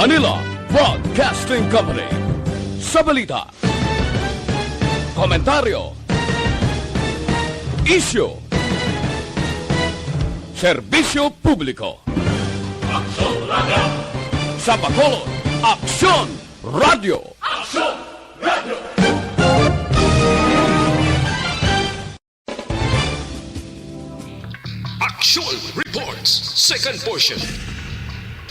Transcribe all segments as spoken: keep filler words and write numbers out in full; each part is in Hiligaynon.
Manila Broadcasting Company. Sa balita, komentaryo, isyu, serbisyo publiko. Aksyon Radio. Sa Bacolod, Aksyon Radio. Aksyon Radio. Action Reports, second portion.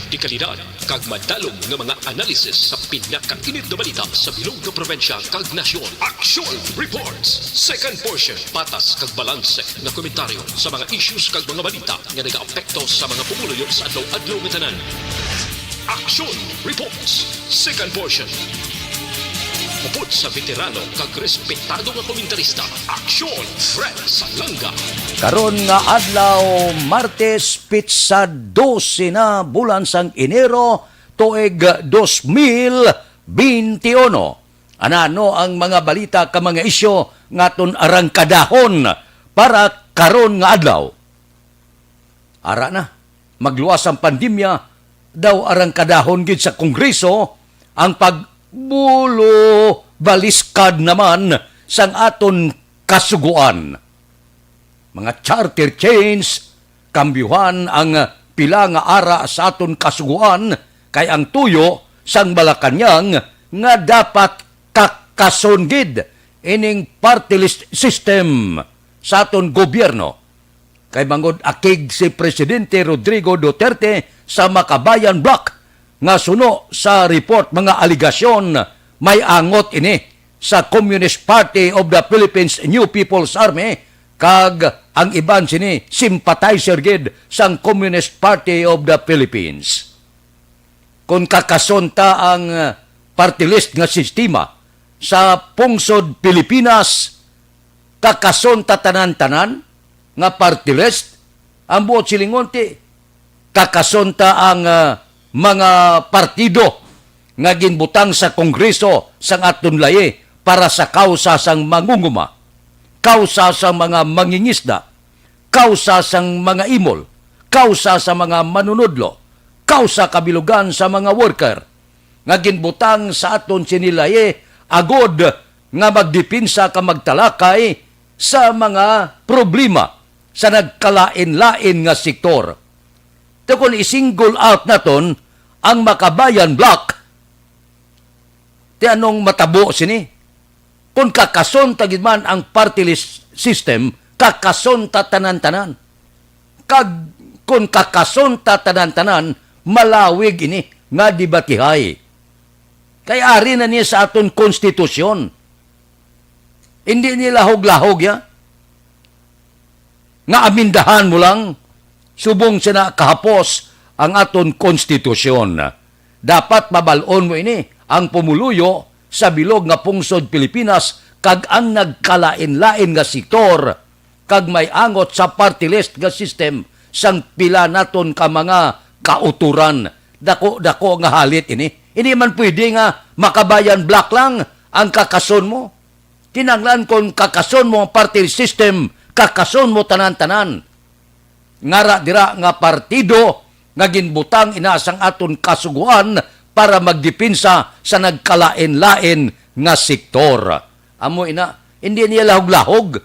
Dekalidad kag madalom nga mga analysis sa pinakainit nga balita sa bilog nga probinsya kag nasyon. Action Reports, second portion. Patas kag balanse nga komentaryo sa mga issues kag mga balita nga nagaapekto sa mga pumuluyo sa adlaw-adlaw nga tanan. Action Reports, second portion. Upod sa veterano kag respetado nga komentarista, Aksyon Fred Salanga. Karon nga adlaw, Martes, pitsa dose na bulan sang Enero, tuig dos mil benti uno. Anano ang mga balita ka mga isyu nga aton arangkadahon para karon nga adlaw? Ara na, magluwas ang pandemya, daw arangkadahon gid sa Kongreso ang pagbulo-baliskad naman sang aton kasugoan. Mga charter change, kambyuhan ang pila nga ara sa aton kasugoan, kay ang tuyo sang Malacañang nga dapat kakason gid ining party list system sa aton gobyerno. Kay bangod akig si Presidente Rodrigo Duterte sa Makabayan Bloc nga suno sa report, mga alegasyon, may angot ini sa Communist Party of the Philippines New People's Army, kag ang iban sini sympathizer gid sang Communist Party of the Philippines. Kon kakason ta ang, uh, party list nga sistema sa pungsod Pilipinas, kakason ta tanan-tanan nga party list? Ang buot silingon, ti kakason ta ang, ah, mga partido nga ginbutang sa Kongreso sang aton layi para sa kausa sang mangunguma, kausa sang mga mangingisda, kausa sang mga imol, kausa sa mga manunodlo, kausa kabilugan sa mga worker, nga ginbutang sa aton sini layi agod nga magdepensa ka magtalakay sa mga problema sa nagkalain-lain nga sektor. Ti kon i-single out naton ang Makabayan Bloc, ti anong matabo sini? Kon kakason ta gid man ang party list system, kakason ta tanan-tanan. Kag kon kakason ta tanan-tanan, malawig ini nga debatihay. Kay ari na ni sa aton konstitusyon. Hindi ni lahog-lahog ya nga amindahan mo lang subong sina kahapos ang aton konstitusyon. Dapat mabal-on mo ini, ang pumuluyo sa bilog nga pungsod Pilipinas kag ang nagkalain-lain nga sektor, kag may angot sa party list nga system sang pila naton ka mga kauturan. Dako-dako nga halit ini. Hindi man pwede nga Makabayan Bloc lang ang kakason mo. Kinahanglan kon kakason mo ang party system, kakason mo tanan-tanan. Ngara dira nga partido nga ginbutang ina sang aton kasugoan para magdepensa sa nagkalain-lain nga sektor. Amo ina, hindi niya lahog-lahog.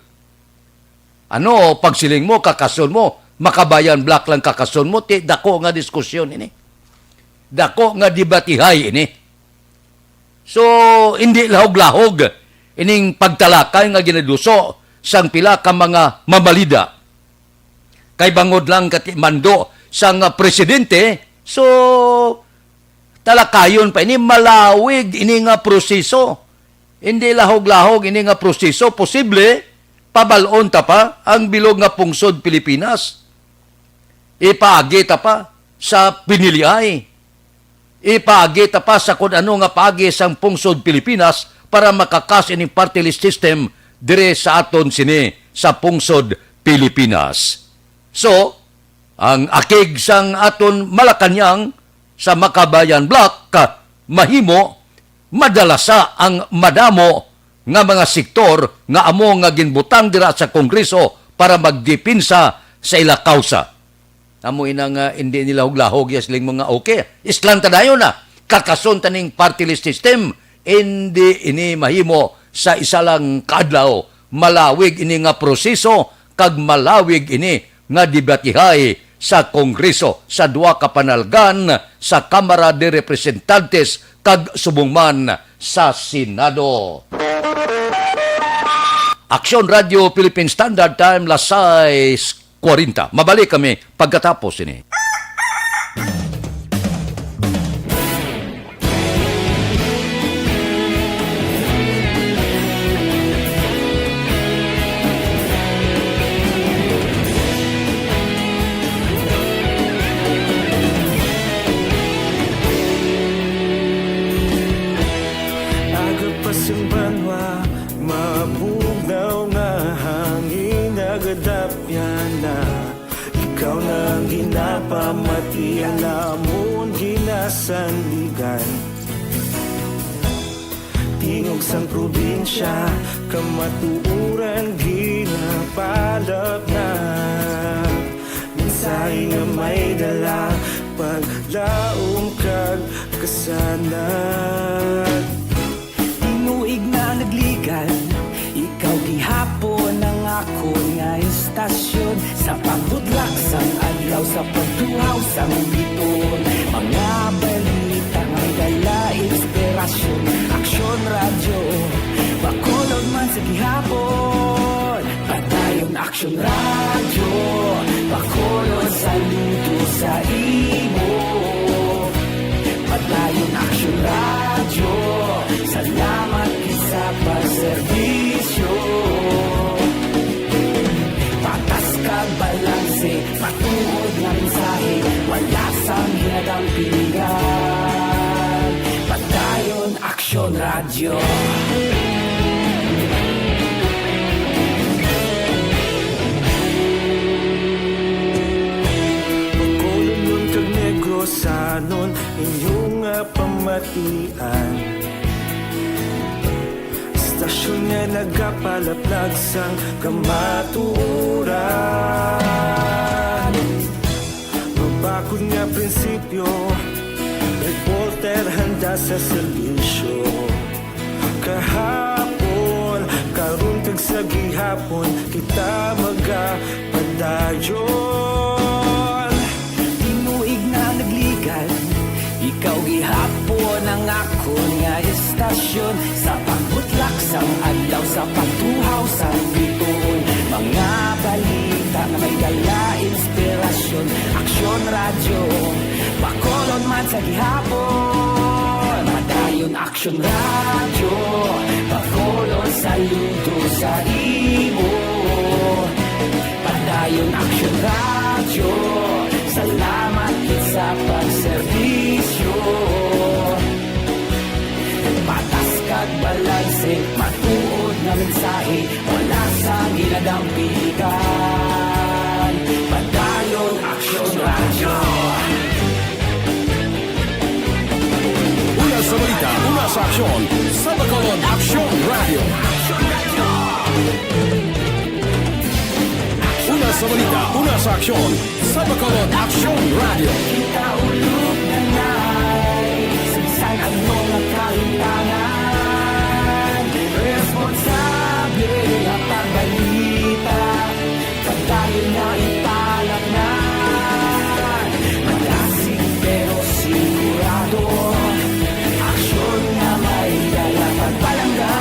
Ano, pagsiling mo, kakason mo, Makabayan Bloc lang kakason mo, ti dako nga diskusyon ini. Dako nga debatihay ini. So, hindi lahog-lahog ining pagtalakay nga ginaduso sang pila ka mga mamalida. Kay bangod lang kati mando sang presidente, so, talakayon pa ini, malawig ini nga proseso. Hindi lahog-lahog ini nga proseso, posible pabal-on ta pa ang bilog nga pungsod Pilipinas. Ipaagi ta pa sa piniliay. Ipaagi ta pa sa kun ano nga paagi sang pungsod Pilipinas para makakas ining party list system dire sa aton sini sa pungsod Pilipinas. So, ang akig sang aton Malacañang sa Makabayan Bloc, mahimo madalasa ang madamo nga mga sektor nga amo nga ginbutang dira sa Kongreso para magdepensa sa ila kausa. Amo ina nga hindi nila huglahog ya siling mga okay. Islan ta dayon na. kakason ta ning party list system, indi ini mahimo sa isa lang ka adlaw. Malawig ini nga proseso kag malawig ini nga debatihay sa Kongreso, sa duha ka panalgan sa Kamara de Representantes kag subong man sa Senado. Aksyon Radio Philippine Standard Time, las sais kwarenta. Mabalik kami pagkatapos ini. Aga pa sing banwa, mabugnaw nga hangin nagadapyan na. Ikaw na ang ginapamati, alamon ginasandigan. Tingog sang probinsya, kamatuoran ginapalapnat. Mensahe nga may dala, paglaom kag kasanag. Tinuig na nagligad, ikaw gihapon ang akon nga istasyon. Sa pagbutlak sang adlaw, sa pagtuhaw sang biton, mga balita nga may dala inspirasyon. Aksyon Radyo, Bacolod man sa gihapon. Padayon Aksyon Radyo, Bacolod, saludo sa imo. Padayon Aksyon Radyo, salamat gid sa pagserbisyo. Patas kag balanse, matuod nga mensahe, wala sang ginadampingan. Padayon Aksyon Radyo. Bacolodnon kag Negrosanon, inyo nga pamatian. Istasyon nga nagapalaplag sang kamatuoran. Mabakod nga prinsipyo, reporter handa sa serbisyo. Kahapon, karon kag sa gihapon, kita magapadayon. Tinuig na nagligad, ikaw gihapon ang akon nga istasyon. Sa pagbutlak sang adlaw, sa pagtuhaw sang biton, mga balita nga may dala inspirasyon. Aksyon Radyo, Bacolod man sa gihapon. Padayon Aksyon Radyo, Bacolod, saludo sa imo. Padayon Aksyon Radyo, salamat gid sa pagserbisyo. Patas kag balanse, matuod nga mensahe, wala sang ginadampigan. Padayon Aksyon Radyo. Una sa balita, una sa aksyon, sa Bacolod Aksyon Radyo. Una sa balita, una sa aksyon, sa Bacolod Aksyon Radyo. Kita ulog na nay, sa bisan ano nga kahimtangan, responsable nga pagbalita, padayon na ipalapnan. Malasig pero sigurado, aksyon nga may dala pagpalangga.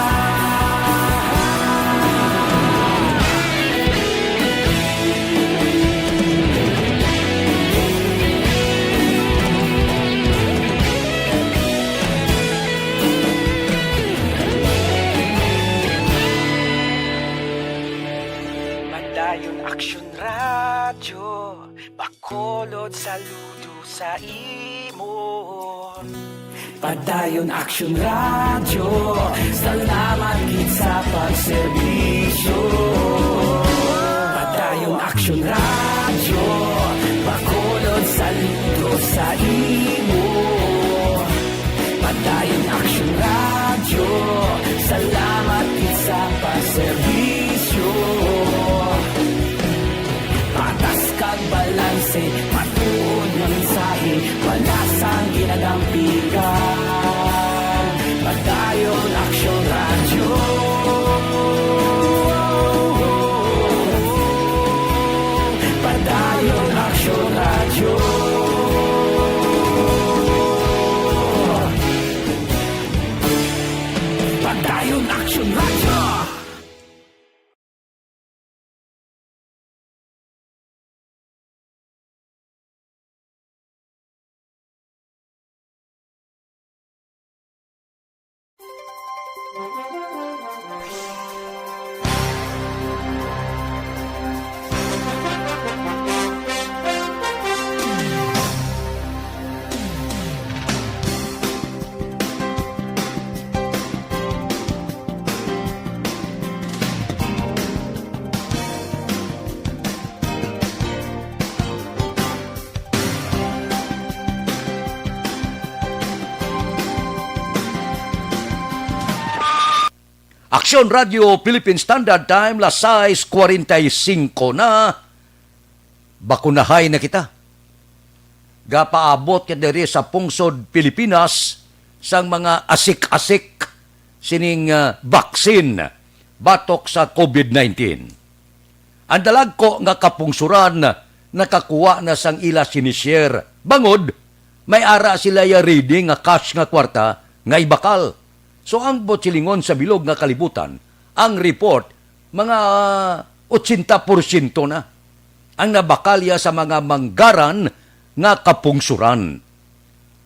Padayon Aksyon Radyo, Bacolod, saludo sa imo. Padayon Aksyon Radyo, salamat gid sa pagserbisyo. Padayon Aksyon Radyo, Bacolod, saludo sa imo. Padayon Aksyon Radyo, salamat gid sa pagserbisyo. Patas kag balanse, matuod nga mensahe, wala sang ginadampigan. Aksyon Radio Philippine Standard Time, las sais cuarenta y cinco na. Bakunahay na kita. Gapaabot kita diri sa pungsod Pilipinas sang mga asik-asik sining, ah, baksin batok sa covid nineteen. Ang dalagko nga kapungsoran nakakuha na sang ila sini-share, bangod may ara sila ya ready nga cash nga kwarta nga ibakal. So, ang buot silingon sa bilog nga kalibutan, ang report, mga ochenta porsyento na ang nabakal ya sa mga manggaran nga kapungsoran.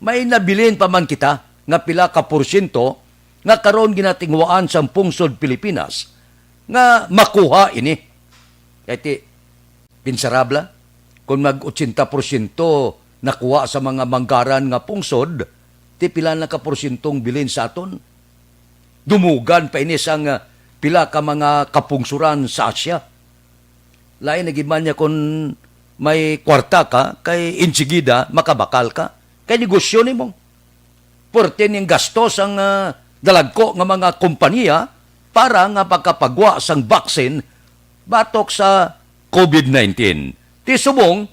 May nabilin pa man kita nga pila ka porsyento nga karon ginatinguhaan sang pungsod Pilipinas nga makuha ini. Kay ti, pinsarabla, kung mag ochenta porsyento nakuha sa mga manggaran nga pungsod, ti pila na ka porsyentong bilin sa aton? Dumugan pa ini sang, ah, pila ka mga kapungsoran sa Asia. Lain na gid man niya kung may kwarta ka, kay insigida makabakal ka. Kay negosyo nimo. Puwerte ning gastos ang, ah, dalagko nga mga kompanya para nga pagkapagwa sang baksin batok sa covid nineteen. Ti subong,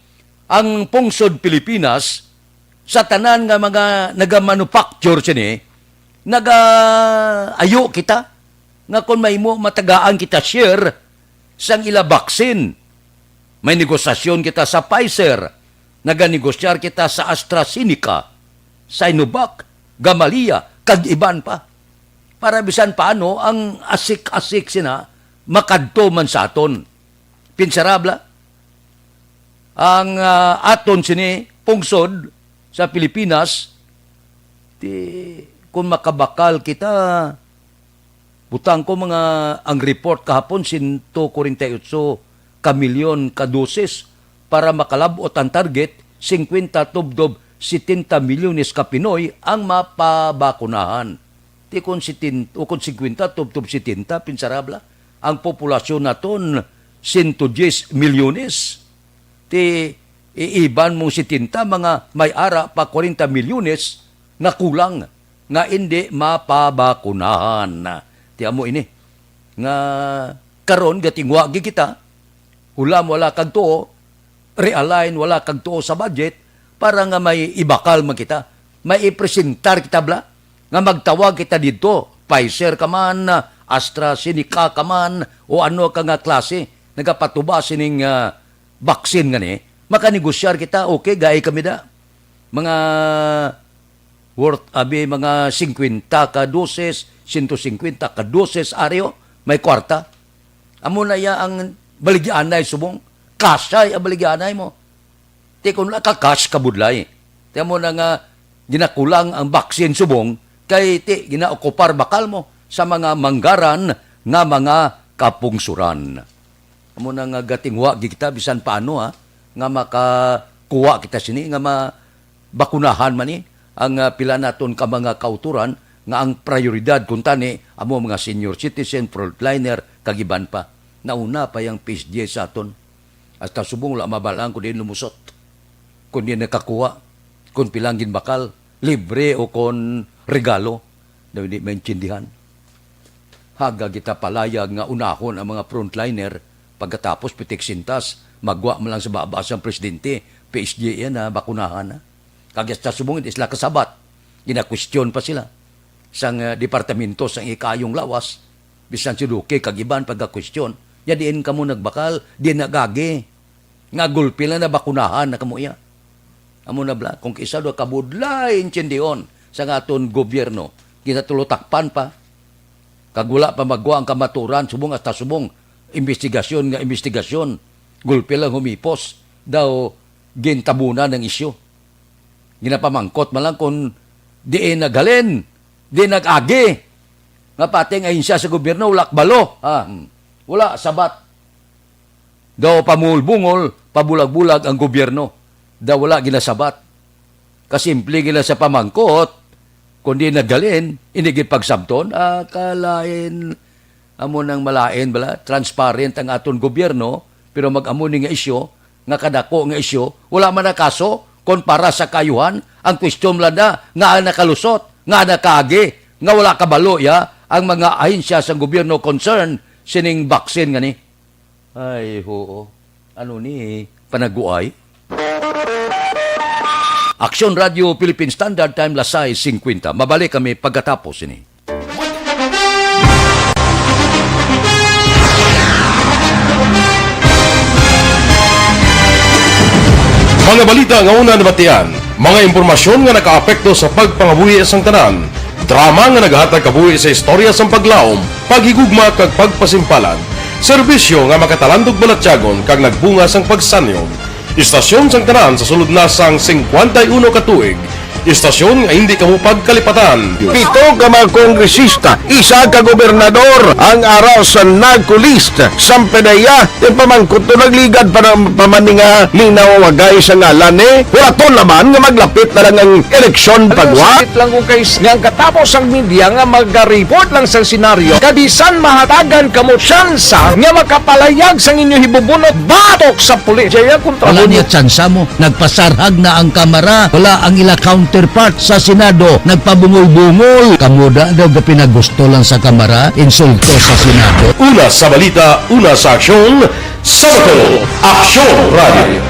ang pungsod Pilipinas, sa tanan nga mga nagamanufacture sini, nagaayo kita nga kung mahimo matagaan kita share sang ila baksin. May negosasyon kita sa Pfizer, naganegosyar kita sa AstraZeneca, Sinovac, Gamaleya, kag iban pa. Para bisan paano ang asik-asik sina makadto man sa aton. Pinsarabla, ang, ah, aton sini pungsod sa Pilipinas, ti, kung makabakal kita, butang ko mga, ang report kahapon, sento kwarenta y otso ka milyon ka dosis para makalab-ot ang target, singkwenta tubtob setenta milyones ka Pinoy ang mapabakunahan. Ti kon setin-, o kon singkwenta tubtob setenta, pinsarabla, ang populasyon naton, sento diyes milyones. Ti iiban mong setenta, mga may ara pa kwarenta milyones nga kulang nga indi mapabakunahan. Ti amo ini nga karon gatingwa gid kita, hulam wala kag tuo, realign wala kag tuo sa budget, para nga may ibakal man kita, may ipresentar kita bala, nga magtawag kita didto, Pfizer ka man, AstraZeneca ka man, o ano ka nga klase nagapatuba sining, ah, baksin nga ni, makanegosyar kita, okay, gai kami da. Mga worth, abi, mga singkwenta ka doses, sento singkwenta ka doses, ari, o, may kwarta. Amo na iya ang baligyaanay subong. Kasay ang baligyaanay mo. Ti kon wala ka cash, kabudlay. Ti amo na nga ginakulang ang baksin subong, kay ti ginaokupar bakal mo sa mga manggaran nga mga kapungsoran. Amo na nga gatingwa gid kita bisan paano, ha, nga makakuha kita sini, nga ma-, bakunahan man ni ang, ah, pila naton ka mga kautoran, nga ang prioridad kuntani amo mga senior citizen, frontliner, kag iban pa. Nauna pa yang P S D A sa aton. Hasta subong wala mabal-an kung diin lumusot, kung diin nakakuha, kung pilang ginbakal, libre o kon regalo, daw hindi maintindihan. Haga kita palayag nga unahon ang mga frontliner, pagkatapos pitik sintas, magwa man lang sa baba sang presidente, P S D A na, bakunahan na. Kag hasta subong hindi sila kasabat, ginakwestiyon pa sila sang, ah, departamento sang ikayong lawas, bisan si Duque kag iban pagakwestiyon, "Ya diin kamo nagbakal, diin nag-agi?" Nga gulpi lang nabakunahan na kamo iya. Amo na bala, kung kaisa duha ka budlay intindihon sa nga aton gobyerno, ginatulo takpan pa. Kag wala pa magwa ang kamaturan, subong hasta subong, imbestigasyon nga imbestigasyon, gulpi lang humipos, daw gintabunan ang isyu. Ginapamangkot man lang kung diin naghalin, diin nag-agi. nga pati ang ahensya sa gobyerno wala kabalo. Ah, hmm. Wala sabat. Daw pamungol-bungol, pabulag-bulag ang gobyerno. Daw wala ginasabat. Kasimple gila sa pamangkot, kundi naghalin, ini gid pagsabton, ah, kalain, amo nang malain bala, transparent ang aton gobyerno, pero mag-amo ni nga isyu, nga kadako nga isyu, wala man na kaso, kon para sa kaayuhan, ang question lang na, nga nakalusot, nga nakaagi, nga wala kabalo, ya, ang mga ahensya sang gobyerno concern sining vaccine nga ni. Ay, oo. Ano ni, panaguay? Aksyon Radio Philippine Standard Time, las sais singkwenta. Mabalik kami pagkatapos ini. Mga balita nga una nabatian, mga impormasyon nga nakaapekto sa pagpangabuhi sang tanan, drama nga nagahatag kabuhi sa istorya sang paglaom, paghigugma kag pagpasimpalan, serbisyo nga makatalandog balatyagon kag nagbunga sang pagsanyon. Istasyon sang tanan sa sulod na sang singkwenta y uno ka tuig. Istasyon nga hindi kamo pagkalipatan. Pito ka mga kongresista, isa ka gobernador ang ara sa NARCO list. Sang P D E A, ipamangkot to, nagligad pa na, pa man ni nga linawagay sa ngalan ni. Hulaton naman nga maglapit na lang ang eleksyon, pagwa. Sakit lang kung kay s-, nga ang katapos ang media nga maga-report lang sa senaryo, kabisan mahatagan kamo tsansa nga makapalayag sang inyo hibubunot batok sa pulis. Jaya kontra Wala mo. Niya tsansa mo. Nagpasarhag na ang Kamara. Wala ang ila counterpart sa Senado. Nagpabungol-bungol. Kamo da daw gapinagusto lang sa Kamara. Insulto sa Senado. Una sa balita, una sa aksyon, sa Bacolod, Aksyon Radio.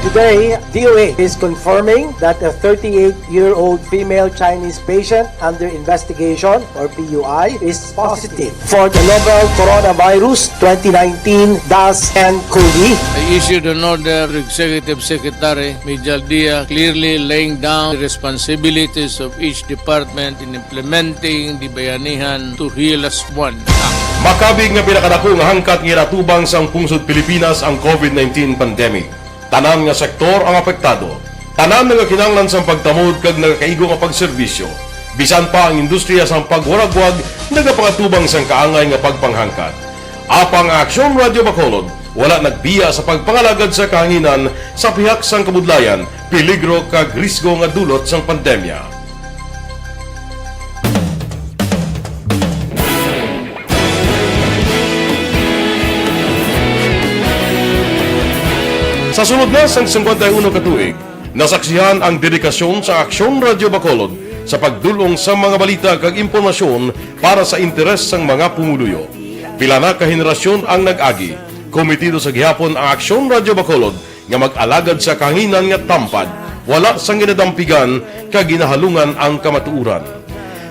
Today, D O A is confirming that a thirty-eight-year-old female Chinese patient under investigation, or P U I, is positive for the novel coronavirus twenty nineteen dash ten COVID. I issued an order to Executive Secretary Mijal Dia, clearly laying down the responsibilities of each department in implementing the Bayanihan to Heal Us One Act. Makabig nga pinakadako nga hangkat nga ginatubang sang pungsod Pilipinas ang COVID nineteen pandemic. Tanan nga sektor ang apektado. Tanan nagakinahanglan sang pagtamod kag nagakaigo nga pagserbisyo. Bisan pa ang industriya sang pagwaragwag nagapangatubang sang kaangay nga pagpanghangkat. Apang ang Aksyon Radio Bacolod wala nagbiya sa pagpangalagad sa kahanginan sa pihak sang kabudlayan, peligro kag risgo nga dulot sang pandemya. Sa sulod na sang singkwenta y uno ka tuig, nasaksihan ang dedikasyon sa Aksyon Radio Bacolod sa pagdul-ong sa mga balita kag impormasyon para sa interes sang mga pumuluyo. Pila na ka henerasyon ang nag-agi. Komitido sa gihapon ang Aksyon Radio Bacolod nga mag-alagad sa kahanginan nga tampad, wala sang ginadampigan kag ginahalungan ang kamatuoran.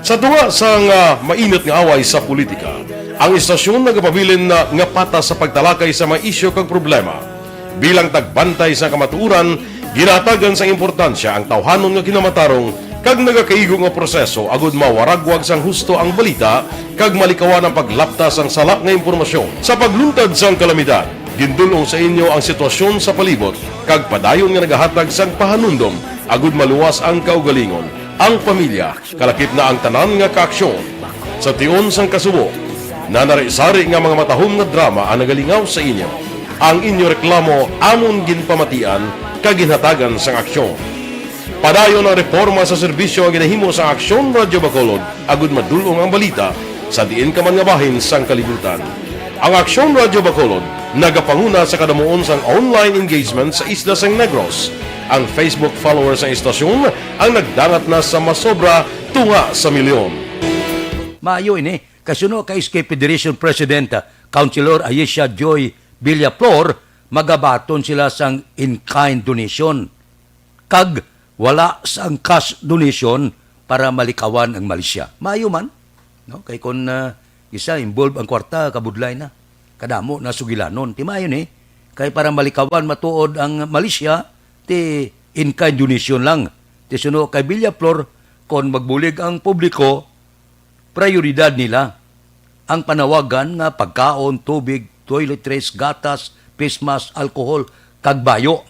Sa tunga sang, ah, mainit nga away sa politika, ang istasyon nagapabilin na nga patas sa pagtalakay sa mga isyu kag problema. Bilang tagbantay sa kamatuoran, ginahatagan sang importansya ang tawhanon nga kinamatarong kag nagakaigo nga proseso agud mawaragwag sang husto ang balita kag malikawan ang paglapta sang sala nga impormasyon. Sa pagluntad sang kalamidad, gindul-ong sa inyo ang sitwasyon sa palibot kag padayon nga nagahatag sang pahanumdom agud maluwas ang kaugalingon, ang pamilya, kalakip na ang tanan nga kaaksyon. Sa tion sang kasubo, nanari-sari nga mga matahom nga drama ang nagalingaw sa inyo. Ang inyo reklamo amon ginpamatian kag ginhatagan sang aksyon. Padayon ang reporma sa serbisyo nga ginahimo sang Aksyon Radyo Bacolod agud madul-ong ang balita sa diin ka man nga bahin sang kalibutan. Ang Aksyon Radyo Bacolod nagapanguna sa kadamuon sang online engagement sa isla sang Negros. Ang Facebook followers sang istasyon ang nagdangat na sa masobra tunga sa milyon. Maayo ini, kay suno kay S K Federation President, ah, Councilor Ayesha Joy Villaflor, magabaton sila sang in-kind donation kag wala sang cash donation para malikawan ang Malaysia. Maayo man, no? Kay kun, ah, isa involve ang kwarta, kabudlay na. Kadamo na sugilanon. Ti maayo ni, kay para malikawan matuod ang Malaysia, ti in-kind donation lang. Ti suno kay Villaflor, kon magbulig ang publiko, prioridad nila ang panawagan nga pagkaon, tubig, toiletries, gatas, face mask, alcohol, kag bayo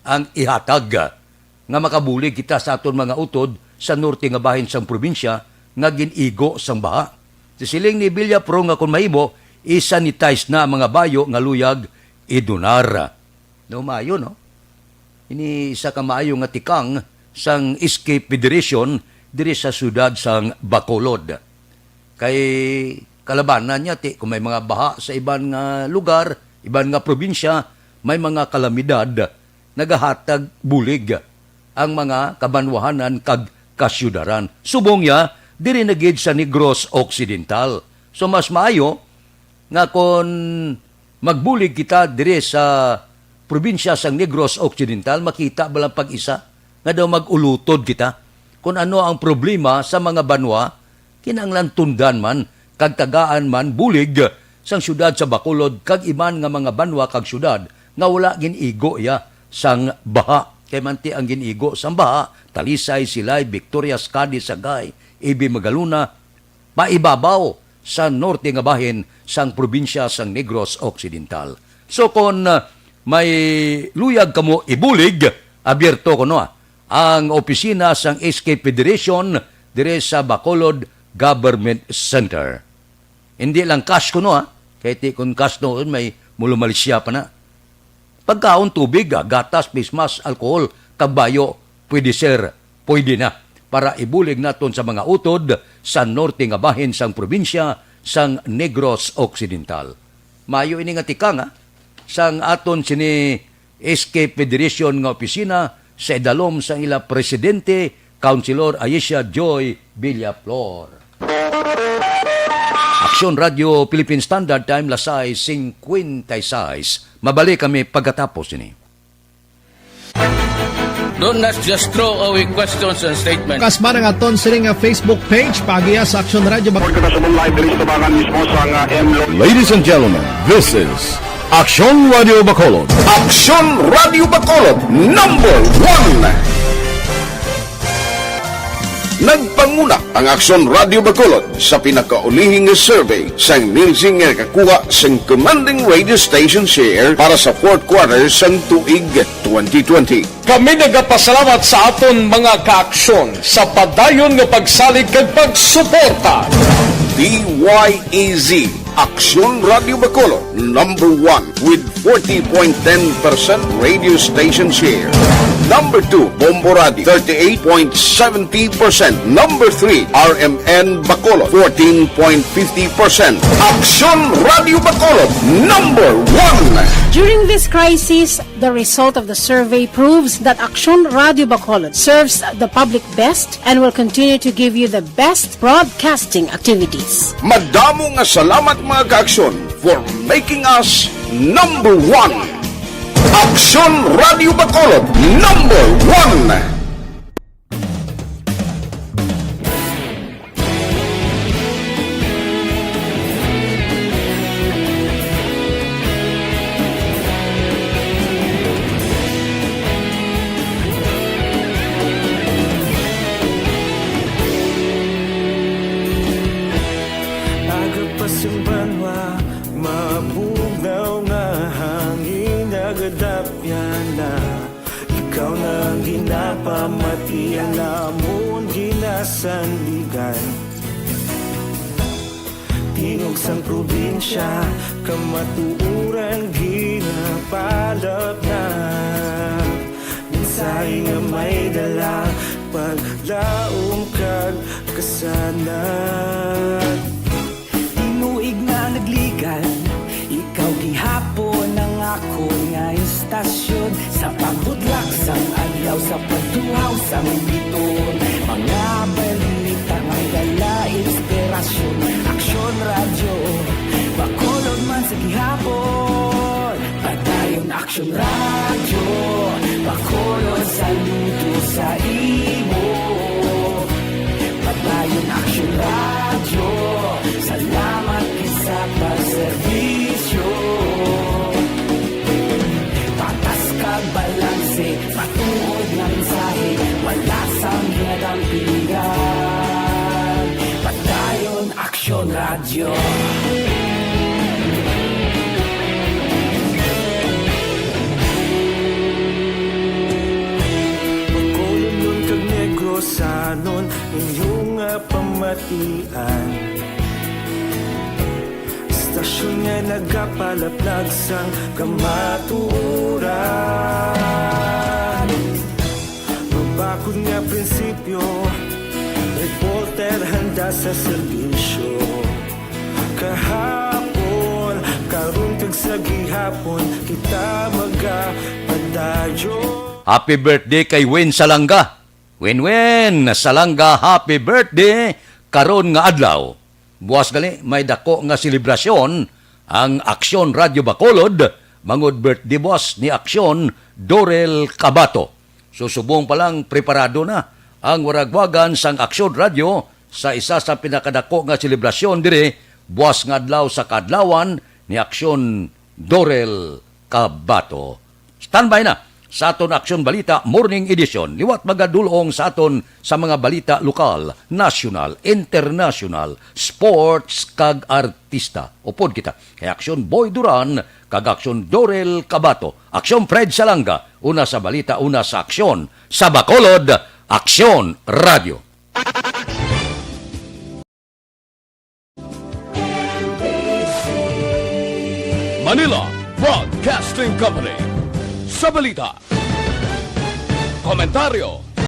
ang ihatag, nga makabulig kita sa aton mga utod sa norte nga bahin sang probinsya nga gin-igo sang baha. Siling ni Villapro nga kon mahimo, i-sanitize na ang mga bayo nga luyag idunar. No, maayo, no? Ini isa ka maayo nga tikang sang Escape Federation diri sa siyudad sang Bacolod. Kay kalabanan niya, ti, kung may mga baha sa iban nga lugar, iban nga probinsya, may mga kalamidad, nagahatag bulig ang mga kabanwahanan kag kasyudaran. Subong ya, diri na gid sa Negros Occidental. So, mas maayo nga kon magbulig kita diri sa probinsya sang Negros Occidental, makita ba lang pag-isa nga daw mag-ulotod kita kon ano ang problema sa mga banwa, kinahanglan tundan man kag tagaan man bulig sang siyudad sa Bacolod kag iban nga mga banwa kag siyudad nga wala gin-igo ya sang baha. Kay manti ang gin-igo sang baha, Talisay, Silay, Victorias, Cadiz, Sagay, A B Magalona, paibabaw sa norte nga bahin sang probinsya sang Negros Occidental. So kon, ah, may luyag kamo ibulig, abierto kuno, ah, ang opisina sang Escape Federation dire sa Bacolod Government Center. Hindi lang cash kuno, ah, kay ti kun cash noon may mulumalisiya pa na. Pagkaon, tubig, ah, gatas, face mask, alcohol, kag bayo, pwede, sir, pwede na. Para ibulig naton sa mga utod sa norte nga bahin sang probinsya sang Negros Occidental. Mayo ini nga tikang, ah, sang aton sini Escape Federation nga opisina sa idalom sang ila presidente, Councilor Aisha Joy Villaflor. Aksyon Radio Philippine Standard Time, las sais cincuenta y seis. Mabalik kami pagkatapos ini. Don't not just throw away questions and statements. Kasman ang aton sini nga Facebook page, paagiha sa Aksyon Radio Bak- Kita sa live diri sa tabangan mismo sa nga M Lo- Ladies and gentlemen, this is Aksyon Radio Bacolod. Aksyon Radio Bacolod, number one. Nagpanguna ang Aksyon Radio Bacolod sa pinakaulihing nga survey sang Nielsen nga nakakuha sang commanding radio station share para sa fourth quarter sang tuig twenty twenty. Kami nagapasalamat sa aton mga kaaksyon sa padayon nga pagsalig kag pagsuporta. D Y E Z, Aksyon Radio Bacolod, number one with forty point ten percent radio station share. Number two, Bombo Radio, thirty-eight point seventy percent. Number three, R M N Bacolod, fourteen point fifty percent. Aksyon Radio Bacolod, number one. During this crisis, the result of the survey proves that Aksyon Radio Bacolod serves the public best and will continue to give you the best broadcasting activities. Madamo nga salamat, mga kaaksyon, for making us number one. Aksyon Radio Bacolod, number one. Aga pa sa banwa, mabugnaw nga hangin, nagadapyan na. Ikaw na ang ginapamati, ang amon ginasandigan. Tingog sang probinsya, kamatuoran ginapalapnap. Mensahe nga may dala, paglaom kag kasanag. Tinuig na nagligan, ikaw gihapon ang akon nga istasyon. Sa pagbudlak sang adlaw, sa pagtuhaw sang biton, mga balita nga dala inspirasyon. Aksyon Radyo, Bacolod man sa gihapon. Padayon Aksyon Radyo, Bacolod, saludo sa imo. Padayon Aksyon Radyo, salamat gid sa pagserbisyo. Patas kag balanse, matuod nga mensahe, wala sang ginadampingan. Padayon Aksyon Radyo. Bacolod kag Negros sa Anon inyo nga pamatian. Istasyon nga nagapalaplag sang kamatuoran. Mabakod nga prinsipyo, reporter handa sa serbisyo. Kahapon, karon kag sa gihapon, kita magapadayon. Happy birthday kay Win Salanga. Win Win Salanga, happy birthday karon nga adlaw. Buwas gali may dako nga selebrasyon ang Aksyon Radyo Bacolod, bangod birthday buwas ni Aksyon Dorel Cabato. So, subong pa lang, preparado na ang waragwagan sang Aksyon Radyo sa isa sa pinakadako nga selebrasyon diri buwas nga adlaw sa kaadlawan ni Aksyon Dorel Cabato. Standby na sa aton Aksyon Balita Morning Edition. Liwat magadulong sa aton sa mga balita lokal, nasyonal, internasyonal, sports kag artista. Upod kita kay Aksyon Boy Duran kag Aksyon Dorel Cabato, Aksyon Fred Salanga, una sa balita, una sa aksyon, sa Bacolod, Aksyon Radyo. Manila Broadcasting Company. Sa balita, komentaryo,